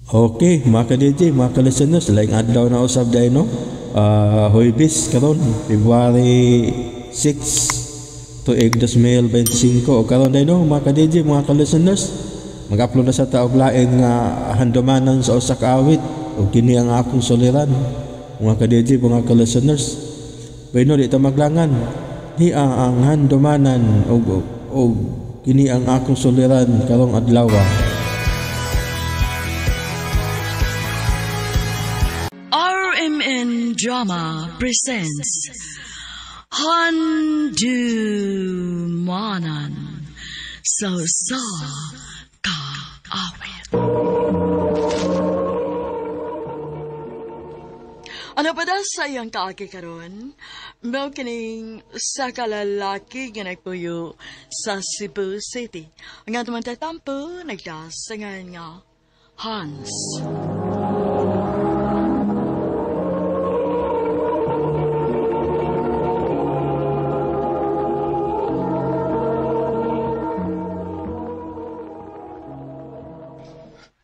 Okay, mga ka-DJ, mga ka-listeners, laing adlaw na usab dahil, no? Huwebes karon, February 6 tuig 2025. O karon dahil, no, mga ka-DJ, mga ka-listeners, mag-upload na sa taog laing nga handumanan sa usa ka awit o kini ang akong suliran. Mga ka-DJ, mga ka-listeners, bueno, di ta maglangan. Ni ang handumanan og kini ang akong suliran karong adlaw. RMN Drama presents Handumanan sa Usa Ka Awit. Ano pa daw sa iyang kaaki karon? Mao kining sa kalalaki nga nagpuyo sa Cebu City. Ang atong tatampo nagdasangan nga Hans.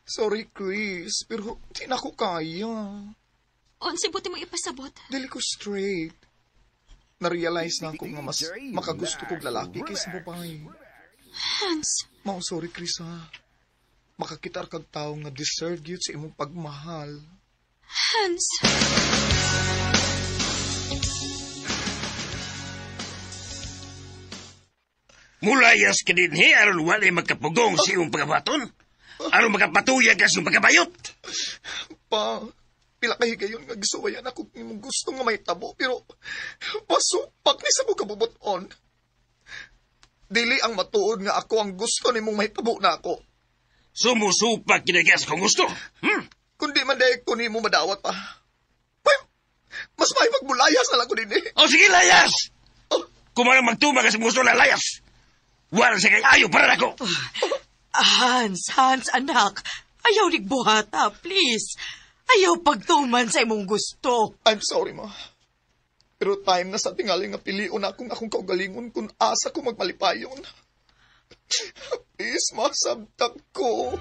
Sorry, Chris, pero di na ko kaya. Unsay buti mo ipasabot? Dili ko straight. Na-realize na ako nga mas makagusto kog lalaki kaysa babae. Hans. Mao, sorry, Chris, ha. Makakitar kag tao nga deserve yun sa imong pagmahal. Hans. Mulayas ka din, he, aron walay magkapugong sa iyong pagabaton. Aron makapatuyag ka sa iyong pagkabayot. Pa, pila ka higayon nga gisuwayan ako imong gusto nga may tabo, pero pasupak ni sa mo kabubuton. Dili ang matuod nga ako ang gusto nimong may tabo na ako. Sumusupak kinagas kung gusto. Kundi man dahil ko nimo madawat pa. Ay, mas may magmulayas na lang ko din eh. O sige, layas! Oh. Kung walang magtuma ka sa gusto na layas, wala sa kay ayo para nako. Hans, Hans, anak. Ayaw nigbuhata, please. Ayaw pagtuman sa imong gusto. I'm sorry, ma. Pero time na sa tingali nga pilion akong akong kaugalingon kung asa ko magmalipayon. Please, ma, sabtak ko.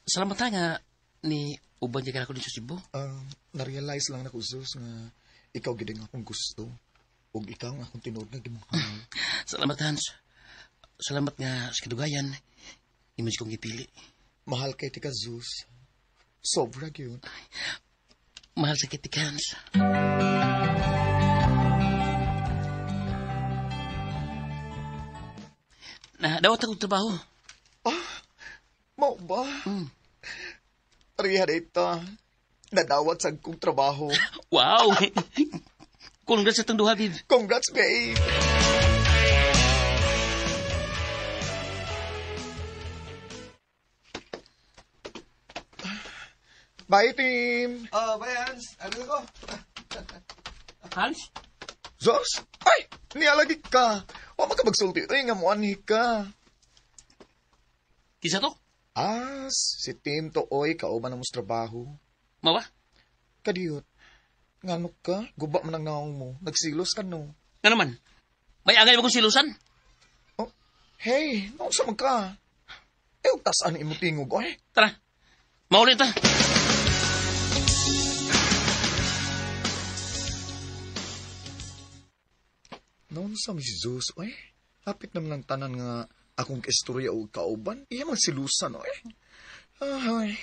Salamat nga ni uban niya ka ako din sa Cebu. Na-realize lang na ko, Zeus, nga ikaw gid ang akong gusto. Ug ikaw ang akong tinuod nga gimahal. Salamat, Hans. Salamat nga sa kadugayan. Image kong gipili. Mahal kay tika, Zeus. Sobra gyud. Mahal sa kitik, Hans. Na, dawat akong trabaho. Ah, mao ba? Pareha dito. Nadawat sa kong trabaho. Wow! Congrats sa itong duha, babe. Congrats, babe! Bye, team! Bye, Hans. Ano ko? Hans? Zos? Ay! Nialagi ka! Wa makapagsulti. Ay, nga mo, anhi ka. Kisa to? Ah, si Tim to, oy, kauban na mo sa trabaho. Mawa? Kadiyot. Nganok ka? Guba man ang naong mo. Nagsilos ka, no? Nga naman? May angay mo kong silusan? Oh, hey, naon sa man ka? Eh, huwag tasaan imo tingog, oy. Tara, maulit ta. Naon sa mi si Zeus, oy. Hapit naman ang tanan nga akong kaistorya o kauban. Iya man silusan, oy. Ay.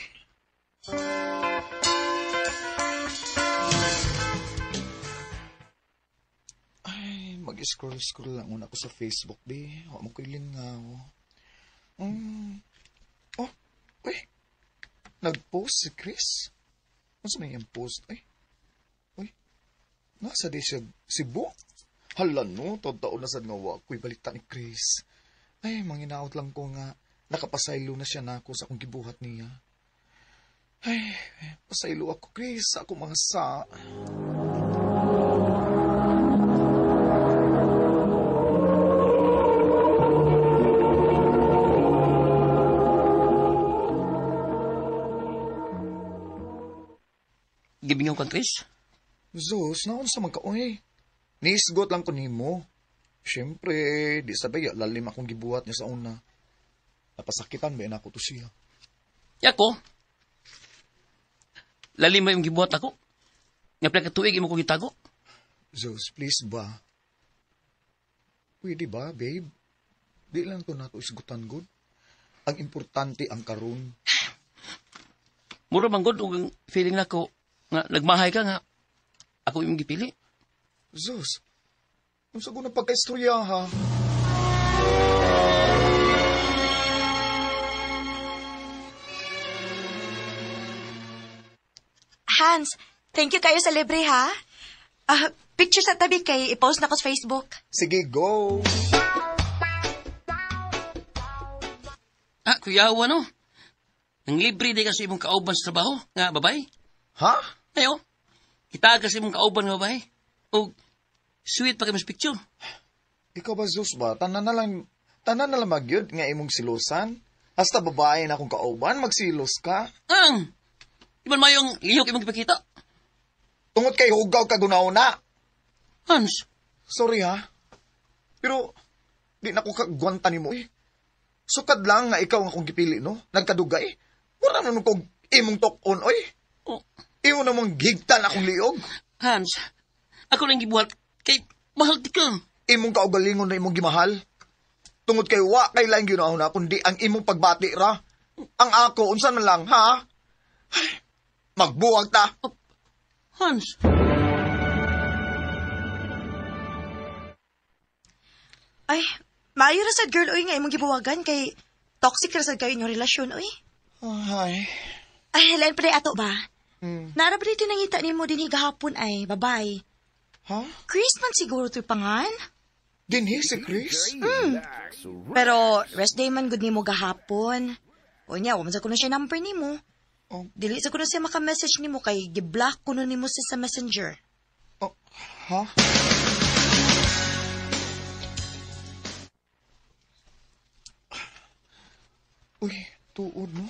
Ay, mag-scroll-scroll lang una ko sa Facebook, be. Wa mo ko'y lingaw. Oh, uy. Nag-post si Chris. Ano sa may iyang post, ay? Uy, nasa di siya Cebu? Hala no, taon na sad nga wa ko'y balita ni Chris. Ay, manginaot lang ko nga nakapasaylo na siya nako sa akong gibuhat niya. Ay, pasaylo ako, Chris, sa akong mga sa. Gibingaw kang Chris? Zeus, naon sa man ka, oy. Nisgot lang ko nimo. Siyempre, di sabay, lalim akong gibuhat niya sa una. Napasakitan ba ako to siya? Yako. Lalim ba yung gibuhat ako? Nga pala katuig imo ko gitago? Zeus, please ba? Pwede ba, babe? Di lang to nato isgutan, good. Ang importante ang karon. Mura man good, og ang feeling nako nga nagmahay ka nga. Ako imong gipili. Zeus, unsa ko na pagkaistorya, ha? Hans, thank you kayo sa libre, ha? Picture sa tabi kay i-post na ko sa Facebook. Sige, go! Ah, kuyawa, no? Nang libre di ka sa imong kauban sa trabaho, nga babay? Ha? Ayo, kita ka sa imong kauban nga babay. O, sweet pa kayo mas picture. Ikaw ba, Zeus ba? Tanan na lang magyud nga imong silosan. Hasta babae na akong kauban, magsilos ka. Ang! Iban mayong lihok imong ipakita. Tungod kay hugaw ka gunaw na. Hans. Sorry ha. Pero, di na ko kagwanta nimo eh. Sukad lang nga ikaw ang akong gipili, no? Nagkadugay. Wala na nung kog imong tok-on, oy. Oh. Imo namang gigtan akong liog. Hans, ako lang gibuhat kay mahal ti ka. Imong kaugalingon na imong gimahal. Tungod kay wa kay laing ginaw na kundi ang imong pagbati ra. Ang ako unsa man lang, ha? Ay, magbuwag ta. Oh, Hans. Ay, maayo ra sad girl oy nga imong gibuwagan kay toxic ra sad kayo inyong relasyon oy. Ay. Ay, lain pa ato ba? Nara ba dito nangita nimo dinhi gahapon ay, babay. Ha? Chris man siguro to'y pangan. Dinhi si Chris? Pero rest day man gud nimo gahapon. O niya, wa man sa kuno siya number nimo. Oh. Dili sa kuno siya maka-message nimo kay gi-block kuno nimo siya sa Messenger. Oh, ha? Uy, tuod no?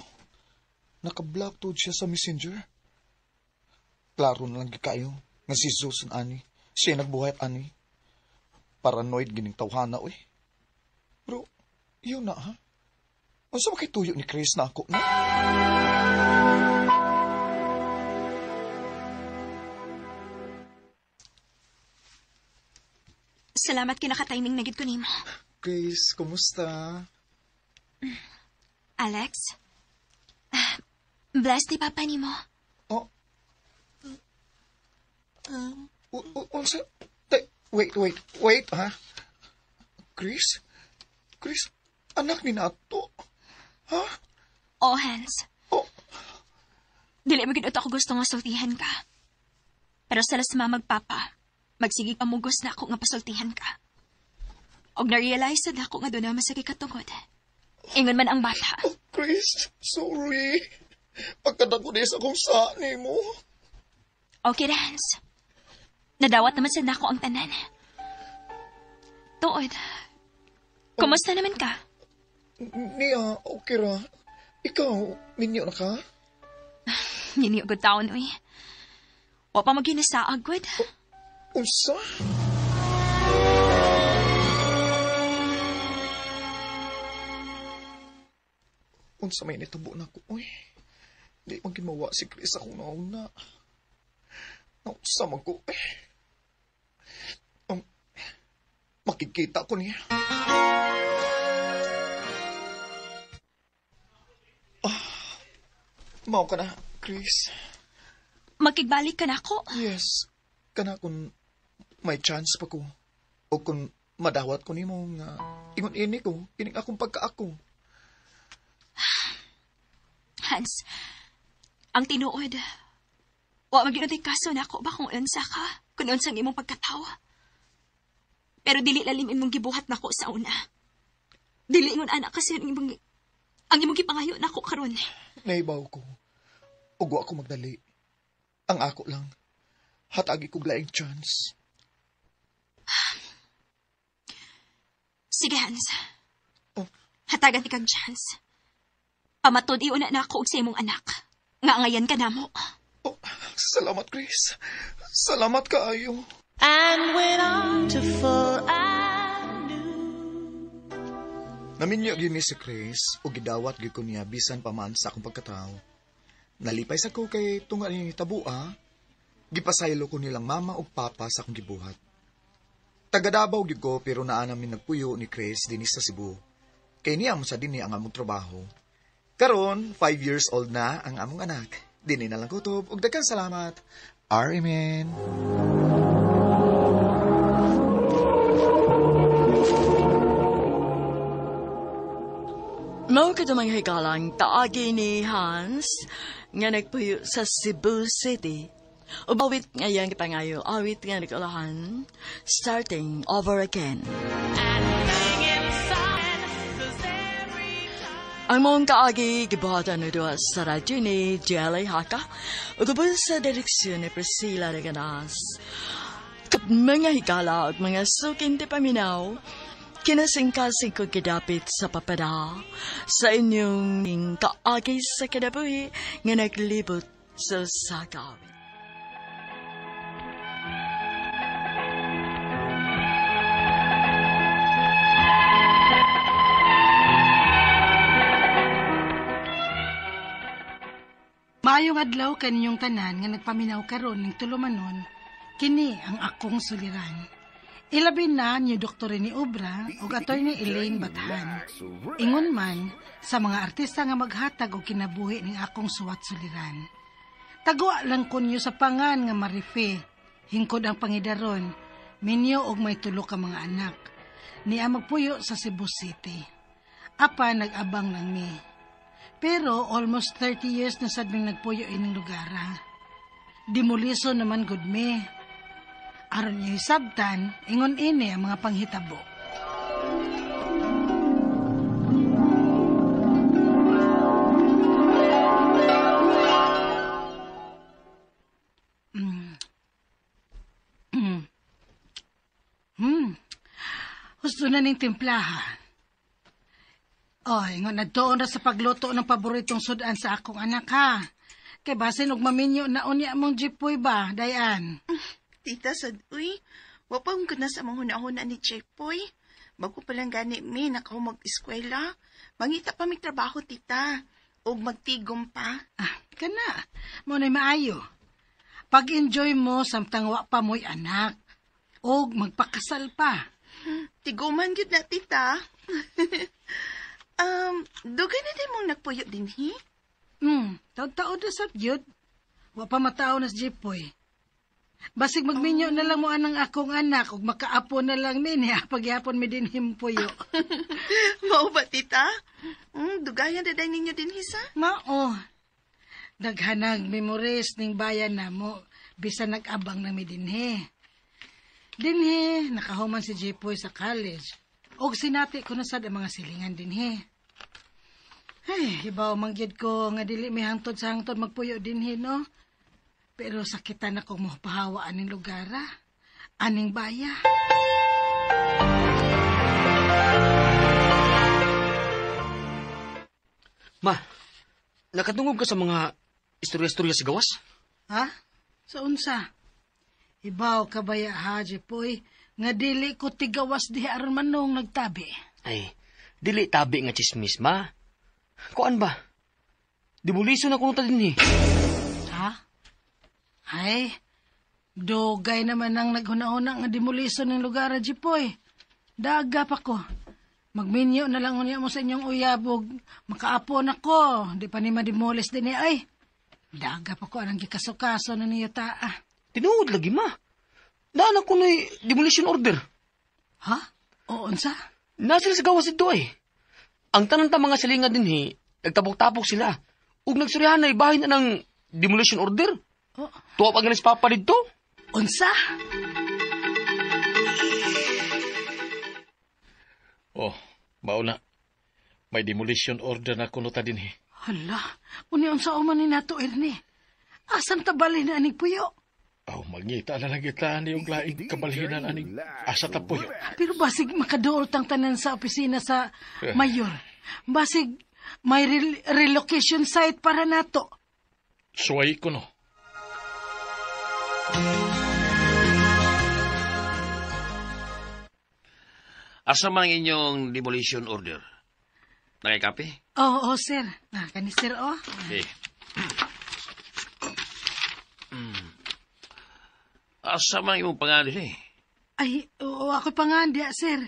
Naka-block tuod siya sa Messenger. Klaro na lang kayo nga si Zeus ani. Siya nagbuhat ani. Paranoid gining tawhana, uy. Pero, yun na, ha? Unsa ba kay tuyo ni Chris na ako na? Salamat kinaka-timing na gid ko nimo. Chris, kumusta? Alex? Bless di papa nimo. Oh. Unsa? Wait, ha? Chris? Chris, anak ni Nato? Ha? Oh, Hans. Oh. Dili mo gid ako gusto nga sultihan ka. Pero sala sa mamagpapa, magsige pamugos na ako nga pasultihan ka. Og na-realize na ako nga doon na masakit katungod. Ingon man ang bata. Oh, Chris, sorry. Pagkadako ni sa akong sa nimo. Okay, Hans. Nadawat naman sa nako ang tanan. Tuod. Kumusta naman ka? Niya, okay ra. Ikaw, minyo na ka? Ninyo good taon, uy. Wa pa maginasaag, good. Unsa? Unsa may nitabo na ko, uy. Di man gimawa si Chris akong nauna. Nausa man ko, eh. Makikita ko niya. Mao ka na, Chris. Makigbalik ka na ako? Yes. Kana kung may chance pa ko. O kung madawat ko nimo nga ingon ini ko, kining akong pagkaako. Hans, ang tinuod, wa maginutoy kaso na ako ba kung unsa ka, kung unsang imong pagkatawa. Pero dili lalim imong gibuhat nako sa una. Dili ingon anak kasi ang imong gipangayo nako karon. Naibaw ko. Ug wa ko magdali. Ang ako lang. Hatagi kog laing chance. Sige, Hans. Oh. Hatagan ti kag chance. Pamatod iuna na ako og sa imong anak. Nga ngayan ka namo. Oh, salamat, Chris. Salamat kaayo. And went on to full I knew. Naminyo gyud ni si Chris o gidawat gyud ko niya bisan pa man sa akong pagkatao. Nalipay sa ko kay tunga ni tabua, gipasaylo ko nilang mama ug papa sa akong gibuhat. Taga Davao gyud ko pero naa namin nagpuyo ni Chris dinhi sa Cebu. Kay niya mo sa dinhi ang among trabaho. Karon, 5 years old na ang among anak. Dinhi na lang kutob ug daghang salamat. Amen. Mao kadto mga higalang kaagi ni Hans nga nagpuyo sa Cebu City. Ug awit nga iyang gipangayo, awit nga nagulahan, Starting Over Again. Ang mong kaagi gibuhatan na duha sa radyo ni Jelly Haka ug ubos sa direksyon ni Priscilla Reganas. Kap mga higala ug mga sukin ti paminaw, kinasingkasing ko gidapit sa papada sa inyong kaagi sa kinabuhi nga naglibot sa sakawit. Maayong adlaw kaninyong tanan nga nagpaminaw karon ning tulumanon, kini ang akong suliran. Ilabi na ni Dr. Rene Obra ug Attorney Elaine Bathan. Ingon man sa mga artista nga maghatag og kinabuhi ning akong suwat suliran. Tagwa lang kunyo sa pangan nga Marife, hingkod ang pangidaron, minyo og may tulo ka mga anak. Niya magpuyo sa Cebu City. Apa nag-abang lang mi. Pero almost 30 years na sad ming nagpuyo ining lugar. Demoliso naman gud mi. Aron niyo hisabtan, ingon ini ang mga panghitabo. Husto na ning timplaha. Oh, ingon nagtuon ra sa pagluto ng paboritong sudan sa akong anak ha. Kay basin og maminyo na unya mong jepoy ba, Dayan? Tita sad, uy, wa pa kung na sa mga hunahuna ni Jepoy. Bago pa lang gani mi, nakaw mag-eskwela. Mangita pa mig trabaho, tita. Og magtigom pa. Ah, kana. Mo na'y maayo. Pag-enjoy mo samtang wa pa mo'y anak. Og magpakasal pa. Tiguman gyud na, tita. Dugay na din mong nagpuyo din, hi? Taon-taon na sa gyud. Wa pa matao na si Jepoy. Basig magminyo na lang mo anang akong anak ug makaapo na lang mi niya pagyapon mi din himpuyo. Mao ba, tita? Dugayan na day ninyo din, hisa? Mao. Daghanag memories ning bayan namo bisan nag-abang na mi dinhi. Dinhi nakahuman si Jepoy sa college. Og sinati ko na sad ang mga silingan dinhi. Ay, ibaw mangyud ko nga dili mi hangtod sa hangtod magpuyo dinhi, no? Pero sakitan ako mo pahawa aning lugar, aning baya. Ma, nakatungog ka sa mga istorya-istorya sa gawas? Ha? Sa unsa? Ibaw ka baya, ha, Jepoy? Nga dili ko tigawas diha aron manong nagtabi. Ay, dili tabi nga chismis, ma. Kuan ba? Dibuliso na kuno ta dinhi. Ha? Ay, dugay naman ang naghuna-huna nga demolisyon ng lugar, Jepoy. Daga pa ko. Magminyo na lang unya mo sa inyong uyabog. Makaapon ako. Di pa ni mademolis din eh. Ay, daga pa ko anang gikaso-kaso na niyo taa. Tinuod lagi, ma. Daan ako na'y demolition order. Ha? Oo, unsa? Nasa sa gawas ito eh. Ang tanan ta mga silingan din eh, nagtabok-tabok sila. Ug nagsurihan na ibahin na ng demolition order. Oh. Tuwa pa ganis papa dito. Unsa? Oh, mauna. May demolition order na kuno ta din eh. Hala, uni unsa man ni nato, Ernie? Asam tabalhin na aning puyo? Aw, mangita na lang kita ni yung laing kabalhinan aning asa ta puyo. Pero basig makaduol tang tanan sa opisina sa mayor. Basig may relocation site para nato. Suway ko no. Asa man ang inyong demolition order? Nakikapi? Oo, sir. Ah, kani sir, oh. Okay. Asa man ang imong pangalan eh? Ay, oo, ako pa nga diha, sir.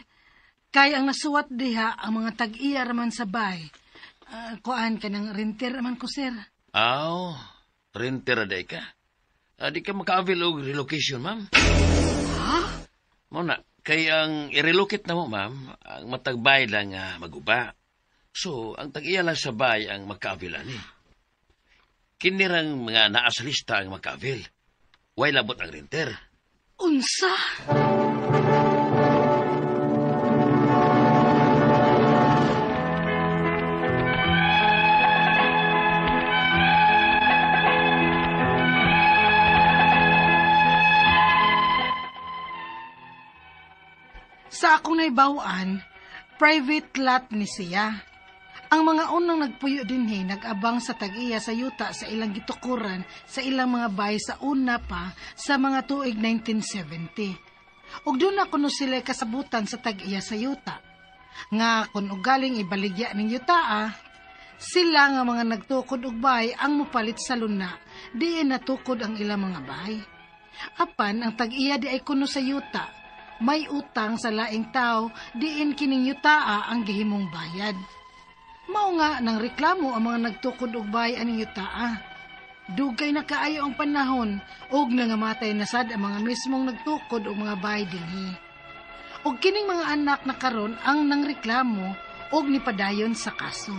Kay ang nasuwat diha, ang mga tag-iya raman sa bay. Kuan ka ng renter raman ko, sir. Aw, renter day ka. Di ka maka-avail og relocation, ma'am. Ha? Mo na, kay ang i-relocate na mo, ma'am, ang matagbay lang maguba. So, ang tag-iya lang sa bay ang maka-avail ani. Kinirang mga naa sa lista ang maka-avail. Way labot ang renter. Unsa? Sa akong naibawaan, private lot ni siya. Ang mga unang nagpuyo dinhi nag-abang sa tag-iya sa yuta sa ilang gitukuran sa ilang mga bahay sa una pa sa mga tuig 1970. Ug doon na kuno sila kasabutan sa tag-iya sa yuta. Nga kun ugaling ibaligya ning yutaa, sila nga mga nagtukod og bahay ang mopalit sa luna, diin natukod ang ilang mga bahay. Apan ang tag-iya di ay kuno sa yuta, may utang sa laing tao, diin kining yutaa ang gihimong bayad. Mao nga nang reklamo ang mga nagtukod og bahay aning yutaa. Dugay na kaayo ang panahon og nangamatay na sad ang mga mismong nagtukod og mga bahay dinhi. Og kining mga anak na karon ang nangreklamo og nipadayon sa kaso.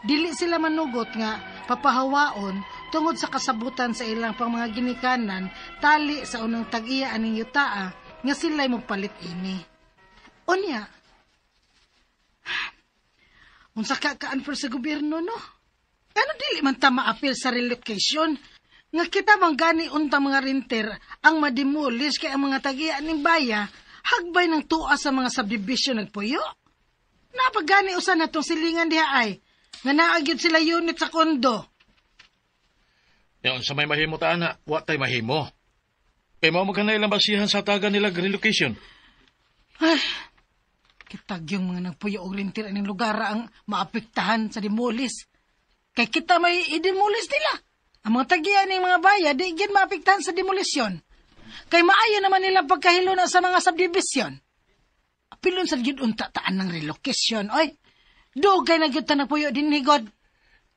Dili sila manugot nga papahawaon tungod sa kasabutan sa ilang pang mga ginikanan tali sa unang tag-iya aning yutaa nga sila'y mopalit ini. Unya, unsa ka ka-unfair sa gobyerno, no? Ano dili man ta maapil sa relocation? Nga kita bang gani untang mga renter ang mademolish kay ang mga tag-iya ning baya hagbay ng tuwa sa mga subdivision nagpuyo? Napagani usa na tong silingan diha ay nga naagyod sila unit sa kondo. Yan, sa may mahimo ta, ana, wa tay mahimo. Kay mao magkanay ilang basihan sa taga nila relocation. Ay, kitag yung mga nagpuyo og renter aning lugar ang maapektahan sa demolis. Kay kita may i-demolis nila. Ang mga tagian ng mga baya, di gid maapektahan sa demolisyon. Kay maayo naman nilang pagkahilo na sa mga subdivision. Apilon sa gyud unta taan ng relocation. Oy, dugay na gyud ta nagpuyo din ni God.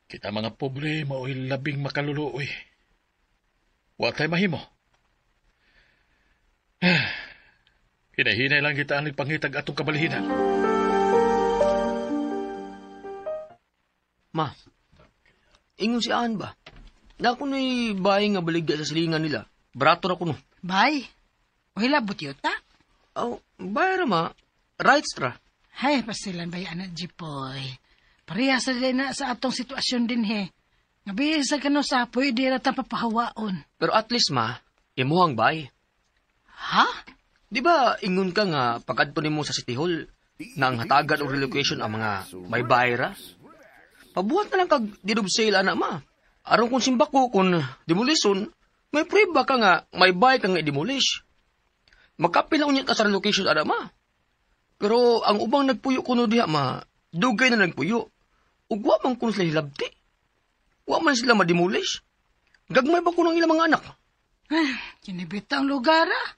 Kita mga pobre, mao'y labing makaluluoy. Wa tay mahimo. Hinahinay lang kita ang pangitag atong kabalihinan. Ma, ingon si Ann ba? Na ako na'y bahay nga baligya sa silingan nila. Brato ra ko no. Bay? O hilabot yuta? Oh, bay ra ma. Rights ra. Hay, pasilan bay anak Jipoy. Pareha sa din na sa atong sitwasyon din he. Nga bisa ka no sa pwede ra ta papahawaon. Pero at least ma, imuhang bay. Ha? Di ba ingon ka nga pag-adto nimo sa City Hall na ang hatagan og relocation ang mga may bahay ra? Pabuhat na lang kag deed of sale ana ma. Aron kung simbako kung demolition, may prueba ka nga may bahay kang i-demolish. Makapila unya ka sa relocation ana ma. Pero ang ubang nagpuyo kuno diha ma, dugay na nagpuyo. Ug wa man kuno sila hilabti. Wa man sila ma-demolish. Gagmay ba kuno ang ilang mga anak? Ay, kinibita ang lugar ah.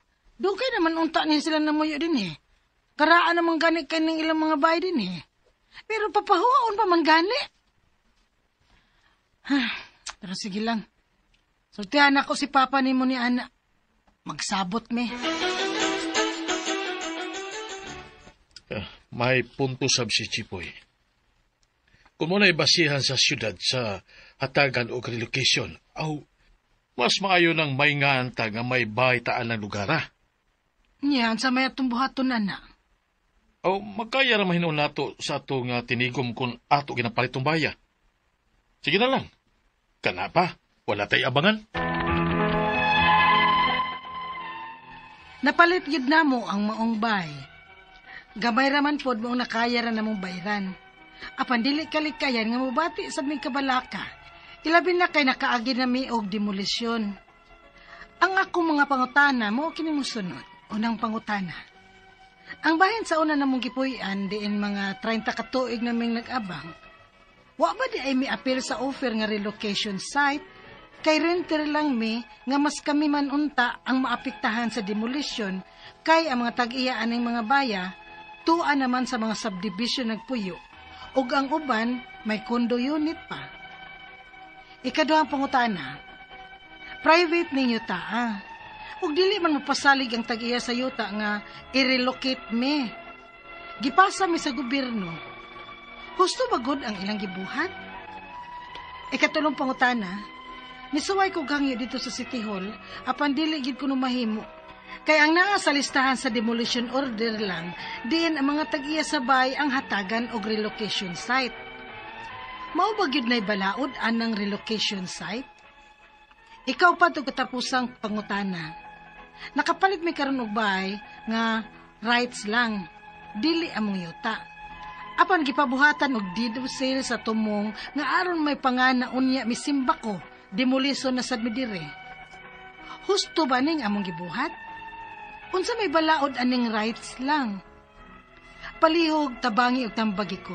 Dugay naman unta niya sila namuyo din eh. Karaan naman gani kaning ilang mga bahay din eh. Pero papahuaon pa man gani. Pero sige lang. Sultihan ako si Papa ni mo ni Ana. Magsabot me. May punto sab si Chipoy. Kung mo na'y basihan sa siyudad sa hatagan o relocation, aw, mas maayo nang may nganta nga may bahay taan ng lugar, ah. Niyan, sa may atong buhaton, ana. Aw, magkaya ra mahinuon nato sa ato nga tinigom kung ato ginapalit tong baya. Sige na lang. Kana pa, wala tay abangan. Napalit gid namo ang maong bay. Gamay raman pod maong nakaya ra namong bayran. Apan dili kalikayan nga mobati sa ming kabalaka. Ilabi na kay nakaagi na mi og demolisyon. Ang akong mga pangutana mao kini mosunod. Unang pangutana. Ang bahin sa una namong gipuy-an diin mga 30 ka tuig naming nag-abang. Wa ba di ay mi-appeal sa offer nga relocation site? Kay renter lang mi nga mas kami man unta ang maapektahan sa demolition kay ang mga tag-iya aning mga baya tua naman sa mga subdivision nagpuyo ug ang uban may condo unit pa. Ikaduhang pangutana, private ninyo taa. Ug dili man mopasalig ang tag-iya sa yuta nga i-relocate mi. Gipasa mi sa gobyerno. Husto ba gud ang ilang gibuhat? Ikatulong pangutana, nisuway ko gangyo dito sa City Hall, apan dili gid kuno mahimo. Kay ang naa sa listahan sa demolition order lang, diin ang mga tag-iya sa bay ang hatagan og relocation site. Mao ba gyud nay balaod anang relocation site? Ikaw pa to katapusang pangutana. Nakapalit mi karon og bay nga rights lang, dili among yuta. Apan gipabuhatan og deed of sale sa tumong nga aron may pangana unya misimba ko, demolition na sad mi dire. Husto ba ning among gibuhat? Unsa may balaod aning rights lang? Palihog tabangi og tambagi ko.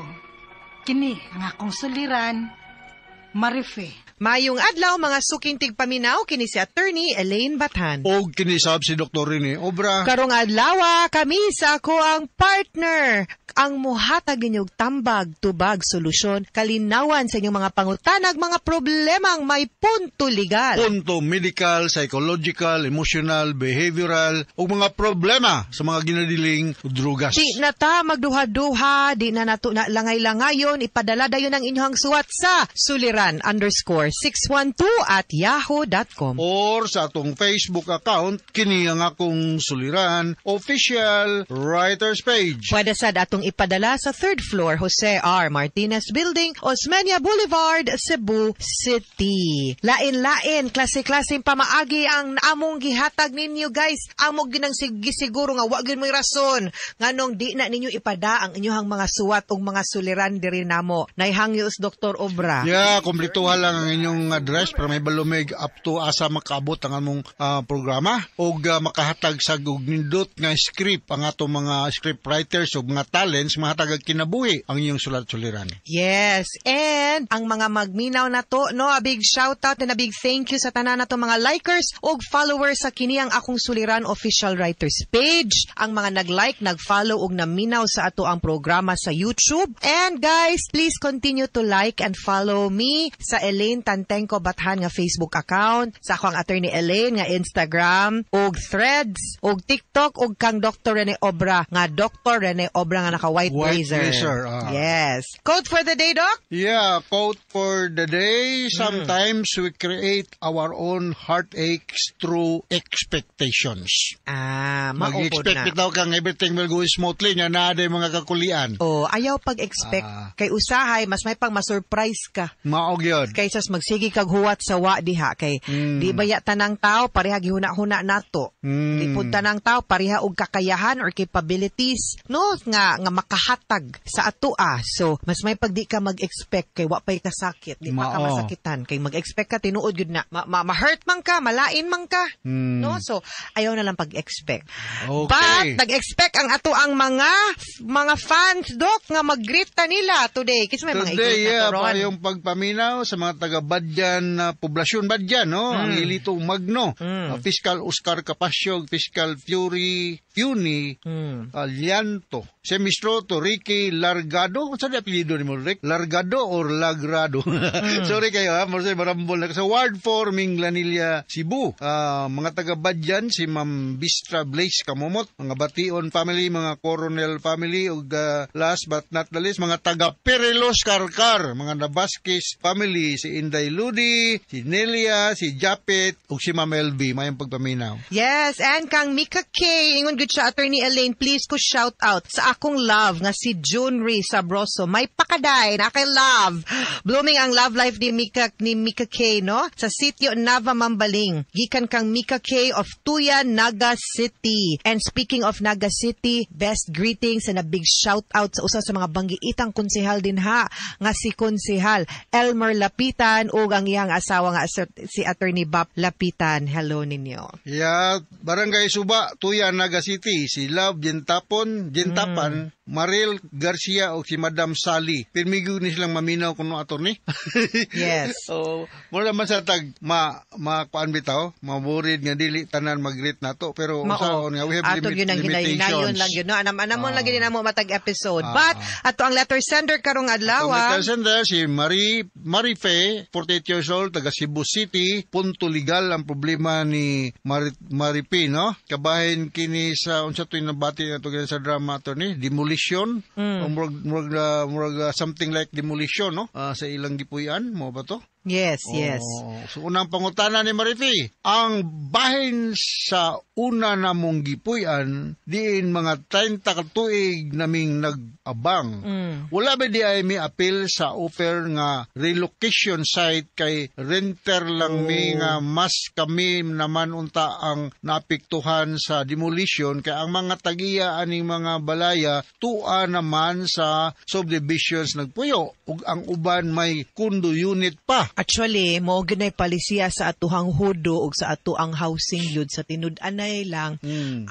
Kini ang akong suliran, Marife. Mayong adlaw mga suking tigpaminaw kini si Attorney Elaine Bathan. Og kinisab si Dr. Rene Obra. Karong adlaw kami sa ako ang partner ang muhatag ninyong tambag, tubag, solusyon, kalinawan sa inyong mga pangutanag, mga problemang may punto legal. Punto medical, psychological, emotional, behavioral, ug mga problema sa mga ginadiling drugas. Di na ta magduha-duha, di na nato na langay-langayon, ipadala dayon ang inyong suwat sa suliran_612@yahoo.com. Or sa atong Facebook account, kini ang akong Suliran Official Writers Page. Pwede sad atong ipadala sa third floor, Jose R. Martinez Building, Osmeña Boulevard, Cebu City. Lain-lain, klase-klaseng pamaagi ang among gihatag ninyo, guys. Amo ginang gisiguro nga wa gyud mo'y rason nganong di na ninyo ipada ang inyong mga suwat ug mga suliran diri namo. Naihangyo Dr. Obra. Yeah, kumplituha lang ang inyong address para may balumig up to asa makaabot ang among programa ug makahatag sa og nindot nga script ang atong mga script writers ug mga talents mahatag og kinabuhi ang inyong sulat suliran. Yes, and ang mga magminaw na to, no, a big shout out and a big thank you sa tanan nato mga likers ug followers sa kini ang akong Suliran Official Writers page, ang mga nag-like, nag-follow ug naminaw sa ato ang programa sa YouTube. And guys, please continue to like and follow me sa Elaine Tantenko Bathan nga Facebook account, sa akong Attorney Elaine nga Instagram, ug Threads, ug TikTok, ug kang Dr. Rene Obra nga Dr. Rene Obra nga naka white, White blazer. Blazer. Yes. Quote for the day, Doc? Yeah, quote for the day. Sometimes we create our own heartaches through expectations. Ah, maupod Mag-expect na. Bitaw kang everything will go smoothly nya naa day mga kakulian. Oh, ayaw pag-expect. Kay usahay, mas may pang ma-surprise ka. Mao gyud. Kaysa magsige kag huwat sa wa diha kay di ba ya tanang tao pareha gihuna-huna nato. Di pud tanang tao pareha og kakayahan or capabilities, no, nga nga makahatag sa atoa. So mas may pag di ka mag-expect kay wa pay kasakit, di pa ka Mao. Masakitan kay mag-expect ka, tinuod gyud na ma-hurt man ka, malain man ka. No? So ayaw na lang pag-expect. But nag-expect ang ato ang mga fans, Dok, nga mag-greet ta nila today. Kasi may mga Today, i-greet na yeah, to ron. pa yung pagpaminaw sa mga taga Badyan, poblasyon Badyan, no? Ang Ilito Magno, Fiscal Oscar Capasyog, Fiscal Fury, Funy, Lianto, Semistroto, Ricky Largado, ano sa apelyido ni mo, Rick? Largado or Lagrado? Sorry kayo, ha? Marcel Barambol. Sa Ward 4, Minglanilla, Cebu. Mga taga Badyan, si Ma'am Bistra Blaze Kamomot, mga Bation family, mga Coronel family, ug last but not the least, mga taga Perilos Karkar, mga Nabasquez family, si Inday Ludi, si Nelia, si Japet, ug si Ma'am LV. Mayong pagpaminaw. Yes, and kang Mika K, ingon gud siya, "Attorney Elaine, please ko shout out sa akong love nga si Junri Sabroso. May pakaday na kay love." Blooming ang love life ni Mika K, no? Sa sitio Nava Mambaling. Gikan kang Mika K of Tuya, Naga City. And speaking of Naga City, best greetings and a big shout out sa usa sa mga banggiitang konsehal din ha nga si Konsehal Elmer Lapitan ug ang iyang asawa nga si Attorney Bap Lapitan. Hello ninyo. Yeah, Barangay Suba, Tuya, Naga City. City, si Love Gentapon, Gentapan, Maril Garcia o si Madam Sally. Pirmigo ni silang maminaw kuno, attorney. Yes. So, mura man sa tag ma ma kuan bitaw, ma-worried nga dili tanan mag-greet nato, pero Mao. usaon nga we have Ato yun ang limitations. Hinayon lang yun. No? Anam-anam mo lagi din mo matag episode. But, ato ang letter sender karong adlaw. Atong letter sender, si Marie Marife, 48 years old, taga Cebu City. Punto legal ang problema ni Marife, no? Kabahin kini sa unsa to'y nabati na to sa drama, attorney, demolition. O murag, something like demolition, no? Sa ilang gipuy-an mo ba to? Yes. Oh, so unang pangutana ni Marife, ang bahin sa una namong gipuy-an, diin mga 30 ka tuig naming nag-abang. Wala ba di ay mi appeal sa offer nga relocation site kay renter lang mi nga mas kami naman unta ang naapektuhan sa demolition kay ang mga tagiya aning mga balaya tua naman sa subdivisions nagpuyo ug ang uban may condo unit pa. Actually, mao gyud nay palisiya sa atuhang hudo ug sa ato ang housing gyud sa tinud-anay lang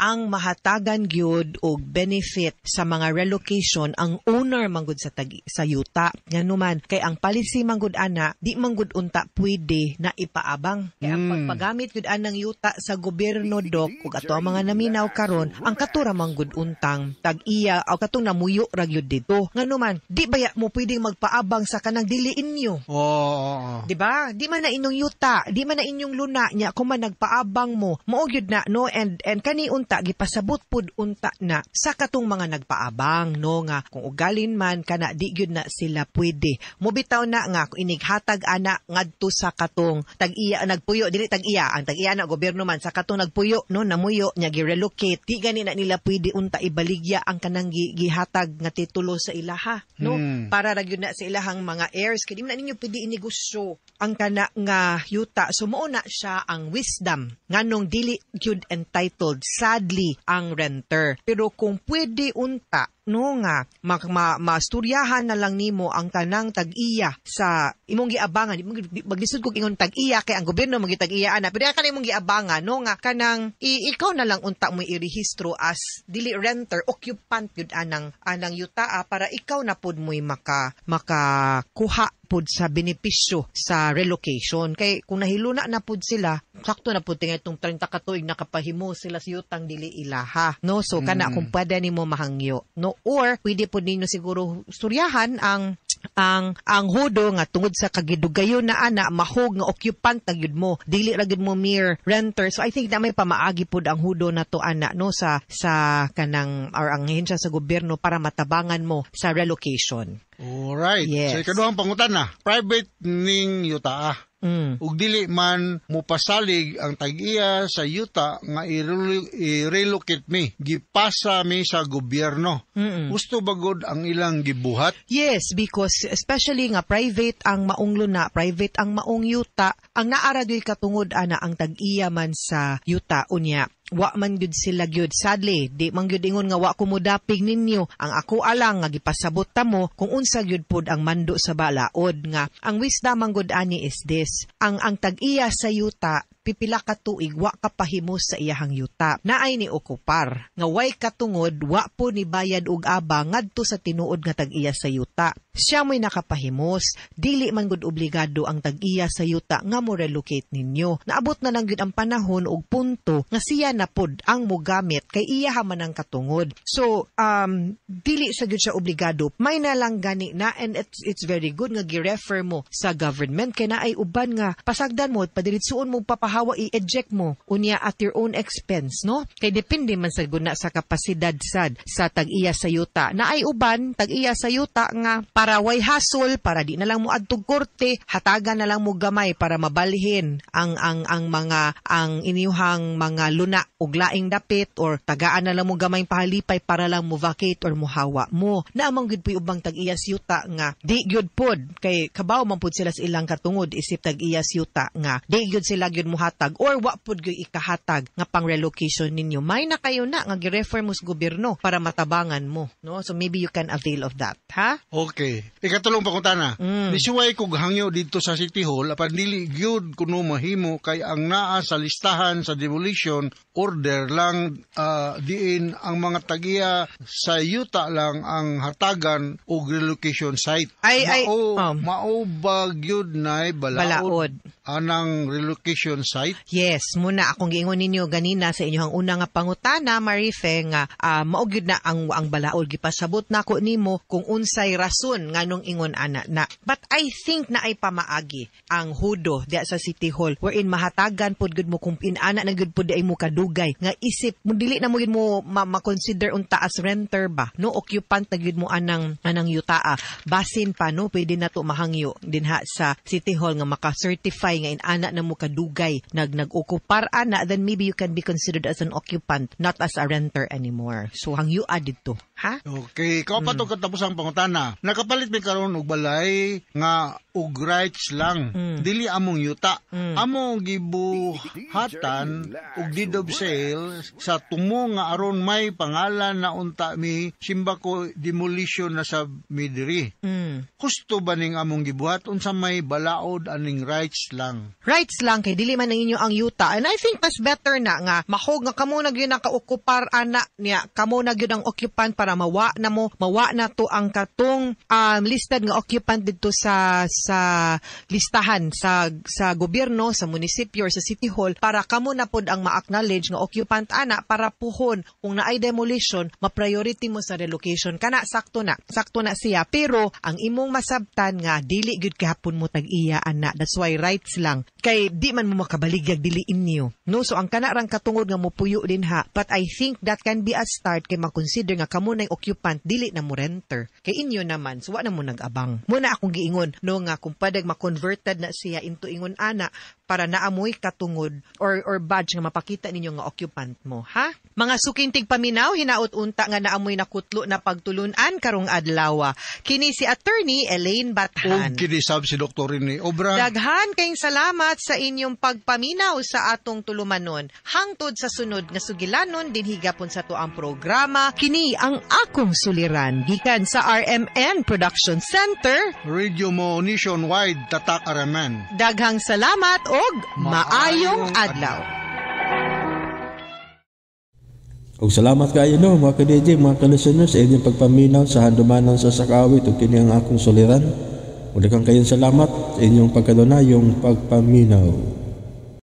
ang mahatagan gyud og benefit sa mga relocation ang owner manggod sa tagi, sa yuta. Ngano man kay ang policy manggod ana di manggod unta pwede na ipaabang. Kay ang pagpagamit gyud anang yuta sa gobyerno, dok, ug ato ang mga naminaw karon, ang katura manggod untang tag-iya o katong namuyo ra gyud dito. Ngano man di baya mo pwedeng magpaabang sa kanang dili inyo. Oh. Di ba? Di man na inyong yuta, di man na inyong luna nya kung man nagpaabang mo. Mao gyud na, no, and kani unta gipasabot pud unta na sa katong mga nagpaabang, no, nga kung ugalin man kana di gyud na sila pwede. Mobitaw na nga kung inighatag ana ngadto sa katong tag-iya nagpuyo, dili tag-iya, ang tag-iya na gobyerno man, sa katong nagpuyo, no, namuyo nya gi-relocate, di gani na nila pwede unta ibaligya ang kanang gihatag nga titulo sa ilaha, no, para ra gyud na sa ilahang mga heirs kay di man na ninyo pwede inegosyo ang kana nga yuta. So mao na siya ang wisdom nganong dili gyud entitled sadly ang renter. Pero kung pwede unta, no, nga masturyahan na lang nimo ang kanang tag-iya sa imong giabangan, maglisod kog ingon tag-iya kay ang gobyerno magi tag-iya ana, pero kanang imong giabangan, no, nga kanang ikaw na lang unta mo irehistro as dili renter, occupant gyud anang yuta, para ikaw na pud mo'y makakuha pud sa benepisyo sa relocation. Kay kung nahiluna na pud sila, sakto na pud tingay itong 30 ka tuig nakapahimo sila sa yutang dili ilaha, no? So kana kung pwede nimo mahangyo, no, or pwede pud ninyo siguro suryahan ang hudo nga tungod sa kagidugayon na ana mahog nga occupant na gyud mo, dili ra gyud mo mere renter. So I think na may pamaagi pud ang hudo na to ana, no, sa kanang or ang ahensya sa gobyerno para matabangan mo sa relocation. Alright. Yes. So ikaduhang pangutana, private ning yuta. Ug dili man mopasalig ang tag-iya sa yuta nga i-relocate mi. Gipasa mi sa gobyerno. Gusto bagod ang ilang gibuhat? Yes, because especially nga private ang maong luna, private ang maong yuta, ang naara gyud katungod ana ang tag-iya man sa yuta unya wa man gyud sila gyud, sadly di man gyud ingon nga wa ko modapig ninyo. Ang ako alang nga gipasabot ta mo kung unsa gyud pod ang mando sa balaod nga ang wisdom man gud ani is this: ang tag-iya sa yuta pipila ka tuig wa ka pahimo sa iyahang yuta, naay ni okupar nga way katungod, wa po ni bayad og aba ngadto sa tinuod nga tag-iya sa yuta. Siya mo'y nakapahimos. Dili man gud obligado ang tag-iya sa yuta nga mo relocate ninyo. Naabot na lang gyud ang panahon og punto nga siya na pod ang mogamit kay iya man ang katungod. So dili sa gyud siya obligado. May na lang gani na and it's very good nga gi-refer mo sa government kay naay uban nga pasagdan mo, padiritsuon mo, papahawa, i-eject mo unya at your own expense, no, kay depende man sa guna sa kapasidad sad sa tag-iya sa yuta. Naay uban tag-iya sa yuta nga para way hasol, para di na lang mo adtog korte, hatagan na lang mo gamay para mabalhin ang mga ang inyuhang mga luna og laing dapit or tagaan na lang mo gamay pahalipay para lang mo vacate or mohawa mo. Naamang gyud puy ubang tag-iya sa yuta nga di gyud pod kay kabaw man pud sila sa ilang katungod isip tag-iya sa yuta nga di gyud sila gyud mohatag. mohatag or wa pud gyud ikahatag nga pang relocation ninyo. May na kayo na nga gi-refer mo sa gobyerno para matabangan mo, no? So maybe you can avail of that, ha? Okay. Ikatulong pangutana. Nisuway kog hangyo dito sa City Hall apan dili gyud kuno mahimo kay ang naa sa listahan sa demolition order lang, diin ang mga tagiya sa yuta lang ang hatagan og relocation site. Ay, ay, mao, mao ba gyud nay balaod, Balaod. Anang relocation site? Yes, muna akong giingon ninyo ganina sa inyong una nga pangutana, Marife, nga mao gyud na ang balaod. Gipasabot nako nimo kung unsay rason nganong ingon ana na. But I think na ay pamaagi ang hudo diya sa City Hall wherein mahatagan pod gud mo kung inana na gud pod ay mo kadugay nga isip mo dili na mo gyud mo ma-consider unta as renter ba, no? Occupant na gyud mo anang yutaa. Basin pa, no, pwede na to mahangyo dinha sa City Hall nga maka-certify nga inana na mo kadugay nag-okupar ana, then maybe you can be considered as an occupant, not as a renter anymore. So hangyo didto, ha? Okay, ikaw pa to katapos ang pangutana. Nakapalit mi karon og balay nga og rights lang. Dili among yuta. Among gibuhatan og deed of sale sa tumo nga aron may pangalan na unta mi, simbako demolition na sa mi diri. Husto ba ning among gibuhat? Unsa may balaod aning rights lang? Rights lang kay dili man ang inyo ang yuta, and I think mas better na nga mahog nga kamo na gyud ang kaokupar ana niya, kamo na gyud ang occupant para mawa na mo, mawa na to ang katong listed nga occupant didto sa listahan sa gobyerno, sa munisipyo or sa City Hall, para kamo na pod ang ma-acknowledge nga occupant ana, para puhon kung naay demolition, ma-priority mo sa relocation. Kana sakto na siya, pero ang imong masabtan nga dili gyud kahapon mo tag-iya ana. That's why rights lang, kay di man mo makabaligyag dili inyo, no? So ang kana rang katungod nga mopuyo din ha, but I think that can be a start kay ma-consider nga kamo nay occupant, dili na mo renter, kay inyo naman, so wa na mo nag-abang. Muna akong giingon, no, nga kung padag ma-converted na siya into ingon ana para naamoy katungod or badge nga mapakita ninyo nga occupant mo, ha? Mga suking tigpaminaw, hinaot unta nga naamoy nakutlo na pagtulunan karong adlaw. Kini si Attorney Elaine Bathan. Og kini sab si Dr. Rene Obra. Daghan kayong salamat sa inyong pagpaminaw sa atong tulumanon. Hangtod sa sunod nga sugilanon dinhi gapon sa atuang programa, Kini ang Akong Suliran, gikan sa RMN Production Center. Radio mo nationwide, Tatak RMN. Daghang salamat og maayong adlaw. Og salamat kayo, no, mga ka-DJ, mga ka-listeners, sa inyong pagpaminaw sa handumanan sa sakawit ug kini ang akong suliran. Ug daghang kayong salamat sa inyong pagkadunayong pagpaminaw.